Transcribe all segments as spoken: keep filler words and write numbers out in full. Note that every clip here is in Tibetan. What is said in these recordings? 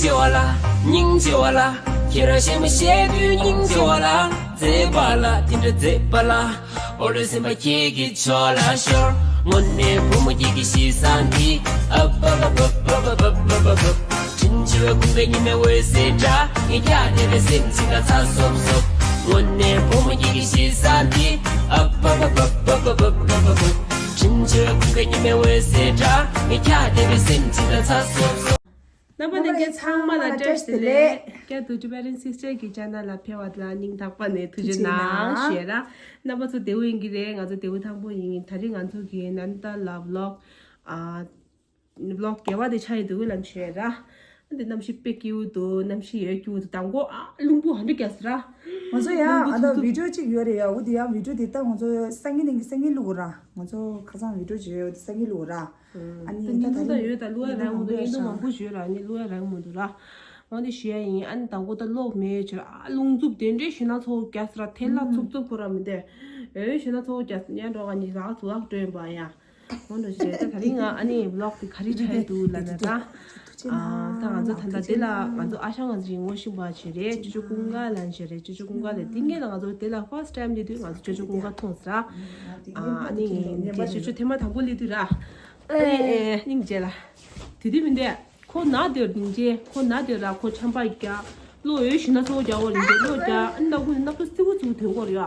ཆེ་བ་ལ། སྙིང་རྗེ་བ་ལ། ཁྱེད་རང་གཞན་མ་བཤད་དུས་སྙིང་རྗེ་བ་ལ། མཛེས་པ་ལ་དེ་འདྲ་མཛེས་པ་ལ། འོ་ལོ་སེམས་པ་ཁྱེད་ཀྱི་ཕྱོགས་ལ་ཤོར། དངོས་གནས་བུ་མོ་ཁྱེད་ཀྱི་གཤིས་བཟང་འདི། ཨ་བ་བ་བ། དྲིན་ཆེ་བའི་ཁུངས་པའི་ཉི་མའི་འོད་ཟེར་འདྲ། ངས་ཀྱང་དེ་བས་སེམས་ཅིག་ལ་ཚ་སོབ་སོབ། དངོས་གནས་བུ་མོ་ཁྱེད་ཀྱི་གཤིས་བཟང་འདི། ཨ་བ་བ་བ། དྲིན་ཆེ་བའི་ཁུངས་པའི་ཉི་མའི་འོད་ཟེར་འདྲ། ངས་ཀྱང་དེ་བས་སེམས་ཅིག་ལ་ཚ་སོབ་སོབ། རྣམ་པ་ལྷན་རྒྱས་ཚང་མ་ལ་བཀྲ་ཤིས་བདེ་ལེགས། བཀྲ་ཤིས་བདེ་ལེགས། སྐྱབས་སུ་Tibetan Sister གི་channel ལ་ཕེབས་པ་ལ་སྙིང་ཐག་པ་ནས་ཐུགས་རྗེ་གནང་ཞུ་ཡ་ར། རྣམ་པ་ཚོ་བདེ་པོ་ཡིན་གྱི་རེད། ང་ཚོ་བདེ་པོ་ཐང་པོ་ཡིན། ད་རིང་ང་ཚོ་གི་ནན་ཏཱ་ལ་vlog ཨ་vlog བརྒྱད་པ་དེ་ཆགས་ཡོད་འདུག་ལབ་ཞུ་ཡ་ར། འདི་གནམ་གཤིས་དཔེ་སྐྱིད་པོ་འདུག་གནམ་གཤིས་ཡོད་སྐྱིད་པོ་འདུག་དང་པོ་ཨ་རླུང་བུ་ཧ་འདྲ་རྒྱག་སོང་ར། ང་ཚོ་ཡང་རླུང་བུ་ཨ་ད་ཚུབ་ཚུབ། video གཅིག་ཡོད་རེད་ཡ། འོ་དེ་ཡང་video དེ་ད་ང་ཚོ་སང་ཉིན་ནས་སང་ཉིན་བླུག་དགོས་ར། ང་ཚོ་ཁ་སང་video བྱས་ཡོད་དེ་སང་ཉིན་བླུག་དགོས་ར། ཨ་ནི་ད་ད་ད་ད་ཡོད་ད་བླུག་ཡ་རག་མི་འདུག་བརྙན་ཐུང་མང་པོ་ཞིག་ཡོད་ར། ཨ་ནི་བླུག་ཡ་རག་མི་འདུག་ར། འོ་འདི་ཞུ་ཡ་ཡིན། ཨ་ནི་དང་པོ་ད་གློག་མེད་ཕྱིར་ཨ་རླུང་འཚུབ་དེ་འདྲའི་ཞེ་ན་ཚོགས་རྒྱག་སོང་ར། ཐལ་ལ་ཚུབ་ཚུབ་ཁོ་ར་མི་འདུག་ཨེ་ཞེ་ན་ཚོགས་རྒྱག་སོང་། ཉལ་འགྲོ་ག་ནི་རག་ཚུགས་ཨག་སྤྲོད་ཡིན་པ་ཡ། འོ་འདྲ་ཞིག་རེད། ད་ད་རིང་ང་ཨ་ནི་vlog དེ་ག་རེ་ཆགས་ཡོད་འདུག་ལབ་ན་ར། ཨ་ད་ང་ཚོ་ད་ལྟ་དེ་ལ་ང་ཚོ་ཨ་ཞང་ང་ཚོ་ཞིག་ངོ་ཤེས་པ་ཞིག་རེད། ཅོ་ཅོ་ཀུན་དགའ་ལབ་ཞིག་རེད། ཅོ་ཅོ་ཀུན་དགའ་ལས་དེ་སྔོན་ལ་ང་ཚོ་དེ་ལ་first time སླེབས་དུས་ང་ཚོ་ཅོ་ཅོ་ཀུན་དགའ་མཐོང་སོང་ར། ཨ་ནི་དེ་ཅོ་ཅོ་ཐེངས་མ་དང་པོ་སླེབས་དུས་ར། ཨ་ནི་སྙིང་རྗེ་ལ། དེ་དུས་མི་འདས་ཁོ་ན་དེར་སྙིང་རྗེ། ཁོ་ན་དེར་ར་ཁོ་ཆམ་པ་རྒྱག་གློ་འོད་ཞེ་ན་ཚོགས་རྒྱག་གོ་སྙིང་རྗེ། གློ་རྒྱག་ཨ་ནི་སྣ་ཁུག་ནས་སྣབས་ཚུལ་ཚིལ་བུ་ཚིལ་བུ་ཐོན་གོ་ར་ཡ།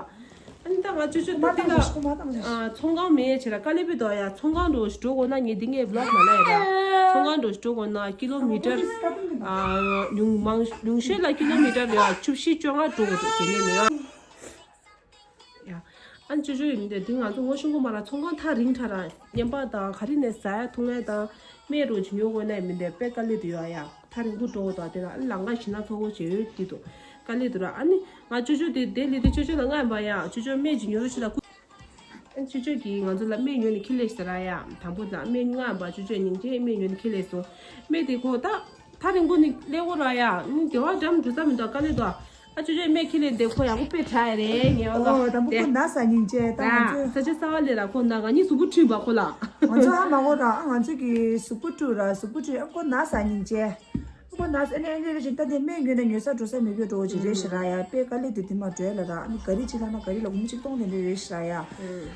ཨ་ནི་ད་ང་ཅོ་ཅོ་ད་དེ་ལ་ཨ་ཚོང་ཁང་མེད་བྱས་ར། དཀའ་ལས་པའི་དོ་ཡ། ཚོང་ཁང་འགྲོ་ཞིག་འགྲོ་དགོས་ན། ངས་འདི་ངས་vlog མ་ལ་ཡ་ར། ཚོང་ཁང་འགྲོ་ཞིག་འགྲོ་དགོས་ན་ཀི་ལོ་མི་ཊར་ཨ་ཉུང་མང་ཉུང་ཤོས་ལ་ཀི་ལོ་མི་ཊར་ཡ་བཅུ་བཞི་བཅོ་ལྔ་འགྲོ་དགོས་འདུག་དེ་ནས་ནི་ཡ། ཡ། ཨ་ཅོ་ཅོ་ཡིན་དེ་དེ་ང་ཚོ་ངོ་ཤེས་གོ་མ་ར། ཚོང་ཁང་ཐག་རིང་དྲགས་ར། རྔན་པ་དང་ག་རེ་ནས་ཟ་ཡ་འཐུང་ཡ་དང་སྨན་རོ་ཅིག་ཉོ་དགོས་ན་མི་འདས་དཔེ་དཀའ་ལས་འདུག་ཡ། ཡ་ཐག་རིང་པོ་འགྲོ་དགོས་དང་དེ་ལ་ཨ་ནི་ལམ་ཁ་ཞེ་ན་ཚ་པོ་བྱས་ཡོད་དེ་འདུག་དཀའ་ལས་འདུག་ར། ཨ་ནི་ང་ཅོ་ཅོ་དེ་དེ་ལས་དེ་ཅོ་ཅོ་ལ་ང་ཡིན་པ་ཡ། ཅོ་ཅོ་སྨན་ཅིག་ཉོ་རོགས་བྱེད་ལ་ཁུ། ཨ་ཅོ་ཅོ་གིས་ང་ཚོ་ལ་སྨན་ཉོས་ནས་ཁྱེར་སླེབས་ཟེར་ར་ཡ། དང་པོ་ལ་སྨན་ང་ཡིན་པ་ཅོ་ཅོ་སྙིང་རྗེ་སྨན་ཉོས་ནས་ཁྱེར་སླེབས་སོང་། སྨན་དེ་ཁོ་ད་ཐག་རིང་པོ་ནས་སླེབས་ཡོད་ར་ཡ། ཨ་ནི་དེ་བ་འགྲམ་འགྲོ་ས་མི་འདུག་དཀའ་ལས་འདུག་ཨ་ཅོ་ཅོས་སྨན་ཁྱེར་སླེབས་དེ་ཁོ་ཡག་པོ་དཔེ་དྲག་ཡ་རེད། ངས་བ་ཨོ་དང་པོ་ཁོ་ན་ཟ་སྙིང་རྗེ། ད་ང་ཚོ་ས་ཆ་གསར་པ་སླེབས་ར་ཁོ་ན་ང་གཉིས་གཟུགས་པོ་འཁྲུད་པ་ཁོ་ལ། ང་ཚོ་ཧ་མ་གོ་ར། ཨ་ང་ཚོ་གི་གཟུགས་པོ་འཁྲུད་ར་གཟུགས་པོ་འཁྲུད། ཨ་ཁོ་ན་ཟ་སྙིང་རྗེ། ཨ་ཁོ་ན་ཟ་ཨ་ནི་ཨ་ནི་རེ་ཞིག་ད་དེ་སྨན་ཉོས་ན་ཉོ་ས་འགྲོ་ས་མེད་པའི་འགྲོ་ཅིག་རེད་ཤག་ར་ཡ། དཔེ་དཀའ་ལས་འདུག་དེ་མ་འགྲོ་ཡ་ལ་ར། ཨ་ནི་ག་རི་ཅིག་ལ་ན་ག་རི་ལ་འུ་མི་ཅིག་གཏོང་དེ་འདྲ་རེད་ཤག་ར་ཡ།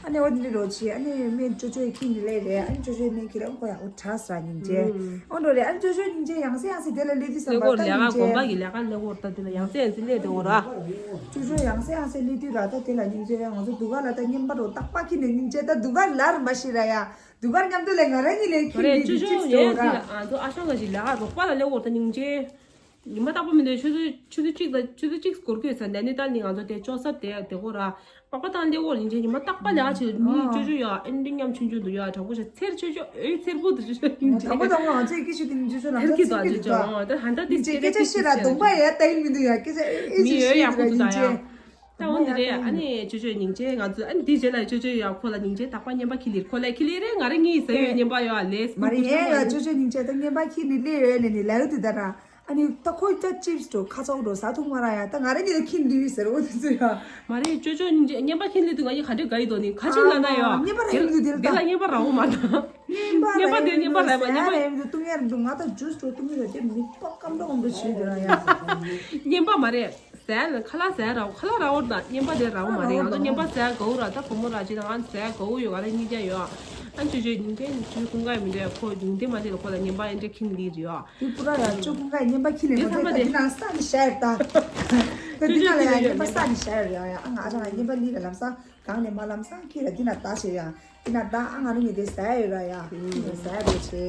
ཨ་ནི་འོ་དེ་འདྲ་རོ་ཆེ། ཨ་ནི་སྨན་ཅོ་ཅོ་ཡི་ཁྱིམ་གྱི་ལས་རེད། ཨ་ནི་ཅོ་ཅོའི་སྨན་ཁྱེར་ཨ་ཁོ་ཡག་པོ་དྲག་ཟ་སྙིང་རྗེ། ཨོ་འགྲོ་རེད། ཨ་ནི་ཅོ་ཅོའི་སྙིང་རྗེ་ཡང་སེ་ཡང་སེ་དེ་ལ་སླེབས་དུས་བསམ་པ་ལེགས་སྐོར་ད་ལས་ཀ་སྙིང་རྗེ། དགོན་པ་གི་ལས་ཀ་ལེགས་སྐོར་ད་དེ་ལ་ཡང་སེ་ཡང་སེ་སླེབས་དེ་འོ་ར། ཅོ་ཅོ་ཡང་སེ་ཡང་སེ་སླེབས་དུས་ར། ད་དེ་ལ་སྙིང་རྗེ་ཡང་ང་ཚོ་དུ་ག་ལ་ད་རྔན་པ་རོ་རྟག་པ་ཁྱེར་ནས་སྙིང་རྗེ། ད་དུ་ག་ལར་མ་ཤི་ར་ཡ། དུ་གར་མཉམ་དུ་ལས་ང་རང་གཉིས་ལས་ཁྱིམ་རེད། ཅོ་ཅོ་ཡང་སེ་ལ་ང་ཚོ་ཨ་ཞང་ང་ཅིག་ལས་ཀ་རོགས་པ་ལ་སླེབས་འོ་ད་སྙིང་རྗེ། ཉི་མ་རྟག་པ་མི་འདུག་ཆུ་ཚོད་ཆུ་ཚོད་གཅིག་དང་ཆུ་ཚོད་གཅིག་འགོར་གྱི་ཡོད་ས་ནས་ནི་ད་ནི་ང་ཚོ་དེ་ཅོ་སབ་དེ་དེ་གོ་ར། པགས་པ་བཏང་སླེབས་འོ་ཡིན་ཆེ་ཉི་མ་རྟག་པ་ལས་ཀ་བྱེད། མི་ཅོ་ཅོ་ཡ་ཨེ་འདྲ་ཉམ་ཆུང་ཆུང་འདུག་ཡ། དྲང་པོ་བྱ་ཚེར་ཆོས་ཆོས་ཨོའི་ཚེར་པོ་འདུག་ཆོས་ཆོས་ཡིན་ཆེ། དང་པོ་དང་པོ་ང་ཚོས་སྐད་ཆ་དེ་མི་ཅོ་ཅོ་ལ་ཚེར་གི་འདུག་ཨ་ཅོ་ཅོ། ད་ཧན་ད་དེ་སྐད་ཆ་བཤད་ལ་གདོང་པ་ཡ་ལྟ་ཡིན་མི་འདུག་ཡ། སྐད་ཆ་ཨེ་ཨེ་མི་ཅོ་ཡོད་ཡ་ཤི་ཁུ་འདུག་ད་ཡ། ད་འོ་འདི་རེད། ཨ་ནི་ཅོ་ཅོ་སྙིང་རྗེ་ང་ཚོ་ཨ་ནི་དེ་རྗེས་ལ་ཅོ་ཅོ་ཡ་ཁོ་ལ་སྙིང་རྗེ་རྟག་པ་རྔན་པ་ཁྱེར་ལེར་ཁོ་ལ་ཁྱེར་ལེར་རེད། ང་རང་གཉིས་ཟ་ཡོད་རྔན་པ་ཡོད་ཨ་ལས་མ་རེད་ཡ། ཅོ་ཅོ་སྙིང་རྗེ་ད་རྔན་པ་ཁྱེར་ནི་སླེབས་ཡོད་ནས་ནི་ལའུ་དེ་ད་ར། ཨ་ནི་ད་ཁོས་ད་ཅིབ་སི་འགྲོ་ཁ་ཚ་བོ་འགྲོ་ཟ་ཐུབ་མ་ར་ཡ། ད་ང་རང་གཉིས་ལ་ཁྱིམ་འདི་ཡོད་ཟེར་འོ་དེ་ཚོ་ཡ། མ་རེད། ཅོ་ཅོ་སྙིང་རྗེ་རྔན་པ་ཁྱེར་ལེ་དུས་ང་གཉིས་ག་འདྲས་དགའ་ཡི་དོ་ནི་ཁ་ཆུ་ལ་ན་ཡ། རྔན་པ་ར་ཡིན་དུས་དེ་ལ་ད་རྔན་པ་ར་འོ་མ་ད། རྔན་པ་དེ་རྔན་པ་ར་ཡིན་དུས་ཏུང་ཡ་ར་འདུག་ང་ད་ཇུས་འགྲོ་ཏུང་ཡ་ར་དེ་མི་པ་སྐམ་པ་འོང་དུ་ཆུ་དེ་ར་ཡ། རྔན་པ་མ་རེད། ཟས་ལ་ཁ་ལག་ཟས་ར་ཁ་ལག་ར་འོར་ད་རྔན་པ་དེ་ར་འོ་མ་རེད། ང་ཚོ་རྔན་པ་ཟས་དགའ་བོ་ར་ད་བུ་མོ་ར་ཅི་ད་ང་ཟས་དགའ་བོ་ཡོད་ང་ར་གཉིས་ཀ་ཡོད། ཨ་ཅོ་ཅོ་ཉིན་ཐེངས་ཅུ་ཁུང་ཀ་མི་འདྲ་ཁོ་ཉིན་ཐེངས་མ་འདྲ་ཁོ་ལ་རྔན་པ་ཨེ་འདྲ་ཁྱིམ་ལི་རེད་ཡ། དེ་པུ་ར་ཡ་ཅོ་ཁུང་ཀ་རྔན་པ་ཁྱི་ལས་མ་དེ་ད་འདི་ན་ས་ནི་ཤར་ད། ད་འདི་ན་ལ་ཡ་རྔན་པ་ས་ནི་ཤར་ཡ་ཡ། ཨ་ང་ཨ་ཅག་ང་རྔན་པ་ལི་ལ་ལམ་སང་གང་ནས་མ་ལམ་སང་ཁྱི་ལ་འདི་ན་ལྟ་ཤེ་ཡ། འདི་ན་ལྟ་ཨ་ང་རུ་ངི་དེ་ཟ་ཡ་ཡོད་ར་ཡ། ཟ་ཡ་དེ་ཆེ།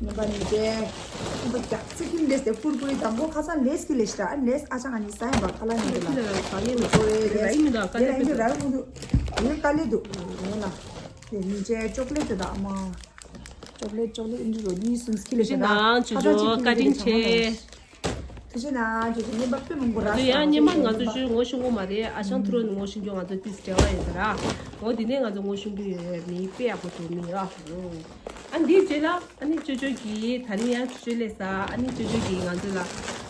རྔན་པ་ནི་དེ་རྔན་པ་རྒྱག་ཚིག་ཁྱིམ་ལེས་དེ་ཕུར་ཕུར་དང་པོ་ཁ་སང་ལེས་ཁི་ལེ་ཤི་ར། ཨ་ལེས་ཨ་ཅག་ང་ནི་ཟ་ཡ་བ་ཁ་ལ་ནི་དེ་ལ་ཁོ་རེ་ལེས་དེ་ལ་ཡིན་མི་འདུག་ཨ་ཁ་ལེ་ཨ་ཡིན་འདུག་ར་རུ་ངི་འདུག་ཨ་ཡོད་ཀ་ལེ་འདུག་ཡོད་ལ། དེ་ཉིན་ཅེ་ཅོག་ལེ་ཊི་དང་མ། ཅོག་ལེ་ཊི་ཅོག་ལེ་ཊི་འདི་རོ་གཉིས་གསུམ་ཁྱི་ལེ་ཤ་ད། ཐུགས་རྗེ་གནང་། ཅོ་ཅོ་ཁ་ཚ་ཅིག་བཀའ་དྲིན་ཆེ། ཐུགས་རྗེ་གནང་། ཅོ་ཅོ་རྔན་པ་དཔེ་མང་པོ་རག་ང་ཚོ་ཡང་སོང་། རྔན་པ་ང་ཚོ་ཅོ་ངོ་ཤེས་ཀྱི་མ་རེད། ཨ་ཞང་ཐུ་རོ་ནི་ངོ་ཤེས་ཀྱི་ང་ཚོ་ཏིས་འབྲེལ་བ་ཡོད་ས་ར། འོ་དེ་ནས་ང་ཚོ་ངོ་ཤེས་ཀྱི་ཡོད་མི་དཔེ་ཡག་པོ་འདུག་མི་ཡ། ཨ་འདིའི་རྗེས་ལ་ཨ་ནི་ཅོ་ཅོ་གིས་ད་རིང་ཡང་ཅོ་ཅོ་ལས་ས་ཨ་ནི་ཅོ་ཅོ་གིས་ང་ཚོ་ལ།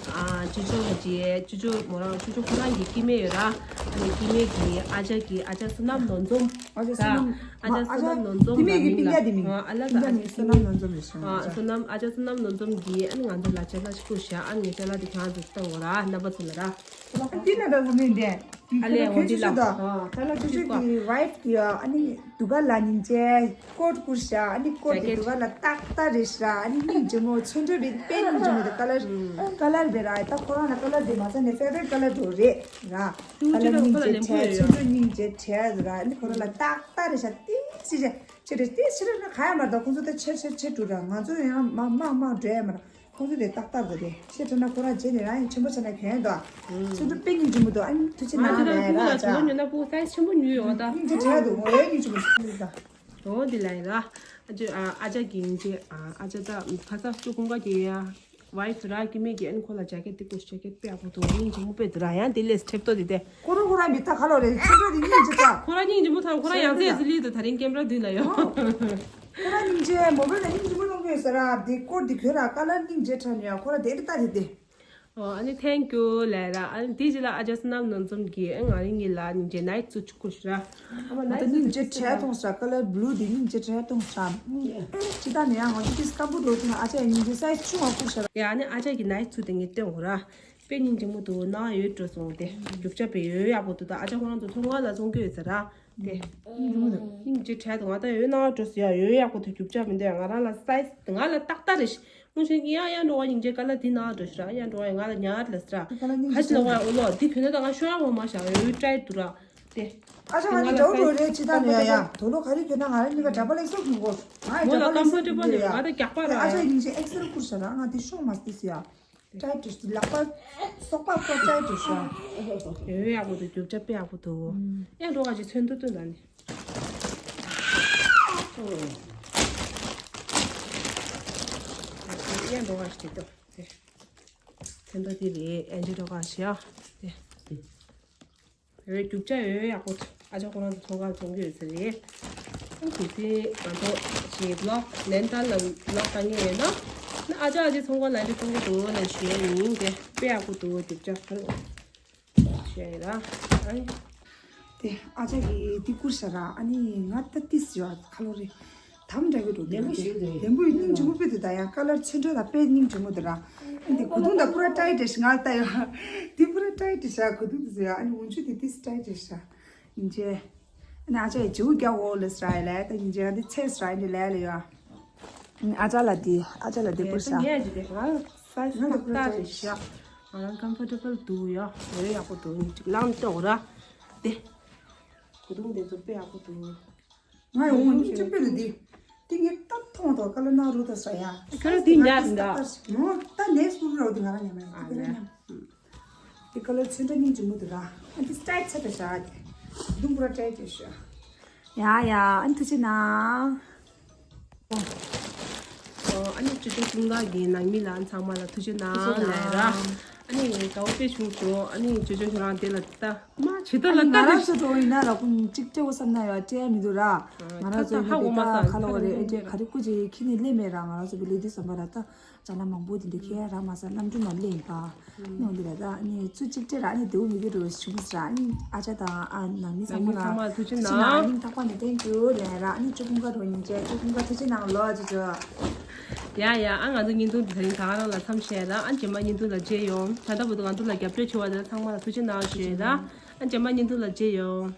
ཨ་ཅོ་ཅོ་གི་ཅོ་ཅོ་མོ་རང་ཅོ་ཅོ་ཁོ་རང་གི་སྐྱེ་དམན་ཡོད་ར། ཨ་ནི་སྐྱེ་དམན་གྱི་ཨ་ཅག་གི་ཨ་ཅག་བསོད་ནམས་ནོར་འཛོམས། ཨ་ཅག་བསོད་ནམས། ཨ་ཅག་བསོད་ནམས་ནོར་འཛོམས་ལ་མིང་ལ། ཨ་ལ་ལ་ཨ་ཅག་བསོད་ནམས་ནོར་འཛོམས་རེད་ཤག་ཨ་བསོད་ནམས། ཨ་ཅག་བསོད་ནམས་ནོར་འཛོམས་གིས་ཨ་ནི་ང་ཚོ་ལ་ཅ་ལག་ཞིག་བསྐུར་ཤག་ཨ་ནི་ཅ་ལག་དེ་གང་ཚོད་བཏང་འོ་ར་རྣམ་པ་ཚོ་ལ་ར། ཨ་ལས་འོ་འདི་ལ། ཨ་ད་ལ་ཅོ་ཅོ་གི་ཝའིཕ་གི་ཨ་ནི་དུ་ག་ལ་ཉིན་ཅེ་ཀོཊ་བསྐུར་ཤག་ཨ་ནི་ཀོཊ་དེ་དུ་ག་ལ་ཏག་ཏག་རེད་ཤག་ཨ་ནི་སྙིང་རྗེ་མོ་ཚོན་ཁྲོད་རེད། དཔེ་སྙིང་རྗེ་མོ་དེ་ཀ་ལར་ཀ་ལར་བེ་ར། ད་ཁོ་རང་ལ་ཀ་ལར་དེ་མ་ཚད་ནས་ཕེ་ཝ་རིཊ་ཀ་ལར་དུ་རེད་ར། ཀ་ལར་སྙིང་རྗེ་བྲལ། ཚོན་ཁྲོད་སྙིང་རྗེ་བྲལ་ར། ཨ་ནི་ཁོ་རང་ལ་ཏག་ཏག་རེད་ཤག་ཏིག་ཙི་རེད། ཅེ་རེད་ཏིག་ཙི་རེད་ན་ག་ཡ་མ་རེད། ད་ཁོང་ཚོ་ད་ཆེར་ཆེར་ཆེར་འགྲོ་ར། ང་ཚོ་ཡང་མ་མ་མ་འགྲོ་ཡ་མ་རེད། ཁོང་ཚོ་དེ་ཏག་ཏག་འདུག་དེ་ཤེས་ཐུབ་ན་ཁོ་རང་རྗེས་ནས་རང་ཡང་ཆེན་པོ་བྱས་ན་གལ་འདུག་ཚོན་ཁྲོད་དཔེ་སྙིང་རྗེ་མོ་འདུག་ཨ་ནི་ཐུགས་རྗེ་གནང་ལབ་ཡ་ར་ཅག་ང་ཚོ་ད་ཁུག་ལ་ཇོ་ཉོ་ན་ཕྲུ་གུ་སའི་ཛི་ཆེན་པོ་ཉོས་ཡོང་ད། སྙིང་རྗེ་བྲལ་འདུག་འོ་ཡ་སྙིང་རྗེ་མོ་འདུག་འོ་འདི་ལ་ཡིན་ར། ཨ་ཅག་ཨ་ཅག་གི་སྙིང་རྗེ། ཨ་ཅག་ད་ཁ་ས་ཅོ་ཀུན་དགའ་གི་ཡ་ཝའིཕ་ར་སྐྱེ་དམན་གྱིས་ཨ་ནི་ཁོ་ལ་ཇེ་ཀེཊ་དེ་བསྐུར། ཇེ་ཀེཊ་དཔེ་ཡག་པོ་འདུག་སྙིང་རྗེ་མོ་དཔེ་འདུག་ར། ཡང་དེ་ལས་ཁྲེབ་ཏོ་དེ་དེ། ཁོ་རང་ཁོ་རང་མི་ད་ག་ལོ་རེད། ཚོན་ཁྲོད་དེ་སྙིང་རྗེ་ཅག་ཁོ་རང་སྙིང་རྗེ་མོ་ཐང་ཁོ་རང་ཡང་རྩེ་ཟི་ལི་དུ་ད་རིང་ཀེམ་ར་མདུན་ལ་ཡོད། ཁོ་རང་སྙིང་རྗེ་མོ་བེལ་ལ་སྙིང་རྗེ་མོ་གཏོང་གི་ཡོད་ས་ར། དེ་སྐོར་དེ་ཁོས་ར་ཀ་ལར་སྙིང་རྗེ་ཁྲ་ནས་ཡ་ཁོ་ར་དེ་རི་ལྟ་དེ་དེ། ཨོ་ཨ་ནི་ཐེང་ཀྱུ་ལས་ར། ཨ་ནི་དེ་རྗེས་ལ་ཨ་ཅག་བསོད་ནམས་ནོར་འཛོམས་ཀྱིས་ཨ་ང་རང་གཉིས་ལ་སྙིང་རྗེ་ནའིཊ་སུཊ་བསྐུར་ཤག་ར། ཨ་མ་ད་ནའིཊ་སུཊ་སྙིང་རྗེ་ཁྲ་གཏོང་ཤག་ཀ་ལར་བླུ་དེ་སྙིང་རྗེ་ཁྲ་གཏོང་ཤག་ཅི་ད་ནས་ཡ་ང་ཚོ་དེ་སྐམ་པོ་འགྲོ་དུས་ན་ཨ་ཅག་སྙིང་རྗེ་སའི་ཛི་ཆུང་བ་བསྐུར་ཤག་ར། ཡ་ཨ་ནི་ཨ་ཅག་གི་ནའིཊ་སུཊ་དེ་ངས་སྟོན་དགོས་ར། དཔེ་སྙིང་རྗེ་མོ་འདུག་ནང་ཡོད་འགྲོ་སོང་། དེ་རྒྱུ་ཆ་དཔེ་ཡོད་ཡག་པོ་འདུག་ད་ཨ་ཅག་ཁོ་རང་ཚོ་ཚོང་ཁང་ལ་བཙོང་གི་ཡོད་ཟེར་ར། དེ་སྙིང་རྗེ་མོ་འདུག་སྙིང་རྗེ་ཁྲ་འདུག་ང་ད་ཡོད་ནང་འགྲོ་སོང་། ཡ་ཡོད་ཡག་པོ་འདུག་རྒྱུ་ཆ་མི་འདུག་ང་རང་ལ་སའི་ཛི་ང་ལ་ཏག་ཏག་རེད། མུ་ཤེས་ཀྱི་ཡང་ཡང་འགྲོ་བ་སྙིང་རྗེ་ཀ་ལར་དེ་ནང་འགྲོ་ཤི་ར། ཡང་འགྲོ་བ་ང་ལ་ཉར་ལ་ཟེར་ར། ཁ་ཅི་ལ་བ་ཡ་འོ་ལོ་དེ་གྱོན་ན་ད་ང་ཤོར་ཡག་མ་ཤག་ཡོད་ཡོད་ཊའིཊ་འདུག་ར། དེ་ཨ་ཅག་ང་ང་ལ་འདྲ་བོ་སའི་འགྲོ་རེད། ཅི་ད་ནས་ཡ་ཡ་དོ་ལོ་ག་རེ་གྱོན་ན་ང་རང་གཉིས་ཀ་འདྲ་པོ་ལེགས་སོ་གྱོན་གོ་ང་ཡི་མོ་ལ་འདྲ་པོ་ལེགས་སོ་ཀམ་ཕོར་ཊེ་བལ་རེད། ང་ད་རྒྱག་པ་ར། ཨ་ཅག་སྙིང་རྗེ་ཨེག་སེལ་བསྐུར་ཤག་ར། ང་དེ་ཤོག་མ་སྟེ་སི་ཡ། ཊའིཊ་ལག་པ་སོག་པ་ཁོ་ཊའིཊ་ཤག་ཡོད་ཡག་པོ་འདུག་རྒྱུ་ཆ་དཔེ་ཡག་པོ་འདུག་ཡང་འགྲོ་བ་ཅིག་ཚོན་མདོག་སྟོན་ད་ནི། ཡང་འགྲོ་བ་ཞིག་དེ་ཚོན་མདོག་དེ་རེད། ཨེ་འདྲ་འགྲོ་བ་ཞིག་ཡ། དེ། རེད། རྒྱུ་ཆ་ཡོད་ཡག་པོ་ཨ་ཅག་ཁོ་རང་ཚོ་ཚོང་ཁང་ཚོང་གི་ཡོད་ས་རེད། ཨ་དེ་ཚེ་ང་ཚོ་ཞེས་བི་ལོག་ལན་ཏན་ལ་བི་ལོག་བཏང་མཁན་ཡོད་ན། ཨ་ཅག་ཨ་ཅེ་ཚོང་ཁང་ལ་འདི་གཏོང་གི་འདུག་ལ་ཞུ་ཡ་ཡིན། དེ་དཔེ་ཡག་པོ་འདུག་རྒྱུ་ཆ་ཁ་ལོ་ཞུ་ཡ་ཡིན་ར། ཨ་ནི། དེ་ཨ་ཅག་གིས་འདི་བསྐུར་ཤག་ར། ཨ་ནི་ང་ད་ཏིས་ཡོད་ཁ་ལོ་རེད། དམ་འདྲ་གི་འགྲོ་དེ་ལེན་པོ་ཞིག་རེད། ལེན་པོ་ཡིན། སྙིང་རྗེ་མོ་དཔེ་དེ་ད་ཡང་ཀ་ལར་ཚོན་ཁྲོད་ད་དཔེ་སྙིང་རྗེ་མོ་དེ་ར། ཨ་འདི་གོས་ཐུང་ད་པུ་ར་ཊའིཊ་རེད་ཤག་ང་ལྟ་ཡོད། འདི་པུ་ར་ཊའིཊ་རེད་ཤག་གོས་ཐུང་དེ་ཟེར་ཡ། ཨ་ནི་འོན་ཆུ་དེ་ཏིས་ཊའིཊ་རེད་ཤག་སྙིང་རྗེ། ཨ་ནི་ཨ་ཅག་ཡི་ཇིའུ་རྒྱག་འོ་ལེ་སི་ར་ཡི་ལ་ད་སྙིང་རྗེ་ང་འདི་ཚེ་སི་ར་ཡི་འདི་ལ་ལ་ཡོད། ཨ་ཅག་ལ་འདི་ཨ་ཅག་ལ་འདི་པུར་ཤག་ངས་ཀྱི་དེ་ང་སའི་ཛི་ཏག་ཏག་རེད་ཤག་ང་རང་ཀམ་ཕོར་ཊེ་བལ་འདུག་ཡ། འོ་ཡག་པོ་འདུག་ཅིག་ལངས་ཏེ་འོ་ར། དེ་གོས་ཐུང་དེ་ཚོ་དཔེ་ཡག་པོ་འདུག་ང་ཡོང་བ་སྙིང་རྗེ་དཔེ་ལ་འདི། འདི་ངས་ཏག་མཐོང་དོ་ཀ་ལར་ནང་རུ་ད་ས་ཡ། ཁྱོད་རང་འདི་ཉར་འདྲ། མོ་ད་ནས་སྐུར་རོ་འདི་ང་རང་ཉར་མ་ཡིན། ཨ་ལེ། འདི་ཀ་ལར་ཚོན་ཁྲ་སྙིང་རྗེ་མོ་འདུག་ར། ཨ་འདི་སི་ཊའིལ་ཆེ་དྲགས་ཤག་འདུག་པུ་ར་ཊའིཊ་ཆེ་ཤག་ཡ་ཡ། ཨ་ནི་ཐུགས་རྗེ་གནང་། ཨོ། ཨ་ནི་ཅོ་ཅོ་ཀུན་དགའ་གི་ནང་མི་ལ་ཚང་མ་ལ་ཐུགས་རྗེ་གནང་ལབ་ར། ཨ་ནི་དགའ་བོ་དཔེ་བྱུང་སོང་། ཨ་ནི་ཅོ་ཅོ་ཁྱོད་རང་དེ་ལ་ལྟ། མ་ཇི་ལྟར་ལ་ལྟ་རེ། ང་རང་ཚོ་འགྲོ་ཡིན་ན་ར་ཁུངས་གཅིག་སྤྲད་འོ་བསམ་ན་ཡང་སྤྲད་ཡ་མི་འདུག་ར། ང་རང་ཚོ་ད་ཧ་གོ་མ་སོང་། ཁ་ལོ་རེ་ཨེ་སྤྲད་ག་རེ་སྐུ་མཁྱེན་ནས་སླེབས་མེད་ར། ང་རང་ཚོ་བི་ལི་དུ་ཟམ་པ་ར་ད་ཅ་ལག་མང་པོ་དེ་འདྲ་ཁྱེར་ཡ་རག་མ་སོང་། གནམ་གྲུ་ནང་སླེབས་ཡིན་པ། ནི་འོ་འདི་ར་ད་ནི་ཚུ་གཅིག་སྤྲད་ར། ནི་དེའུ་མི་དེ་འགྲོ་བྱུང་ཟེར་ར། ནི་ཨ་ཅག་དང་ཨ་ནང་མི་ཚང་མ་ལ་ཚང་མ་ལ་ཐུགས་རྗེ་གནང་། སྙིང་ཐག་པ་ནས་ཐེང་ཀྱུ་ལབ་ར། ནི་ཅོ་ཀུན་དགའ་འགྲོ་ཉིན་བྱས། ཅོ་ཀུན་དགའ་ཐུགས་རྗེ་གནང་ལོ་ཅོ་ཅོ། ཡ་ཡ། ཨ་ང་ཚོ་བརྙན་ཐུང་འདི་དེ་རིང་ད་ག་རང་ལ་མཚམས་བཞག་ཡ་ད། ཨ་རྗེས་མ་བརྙན་ཐུང་ལ་མཇལ་ཡོང་། ད་ལྟ་བར་དུ་ང་ཚོ་ལ་རྒྱབ་སྐྱོར་བྱས་པ་དེ་ཚང་མ་ལ་ཐུགས་རྗེ་གནང་ཞུ་ཡ་ད། ཨ་རྗེས་མ་བརྙན་ཐུང་ལ་མཇལ་ཡོང་།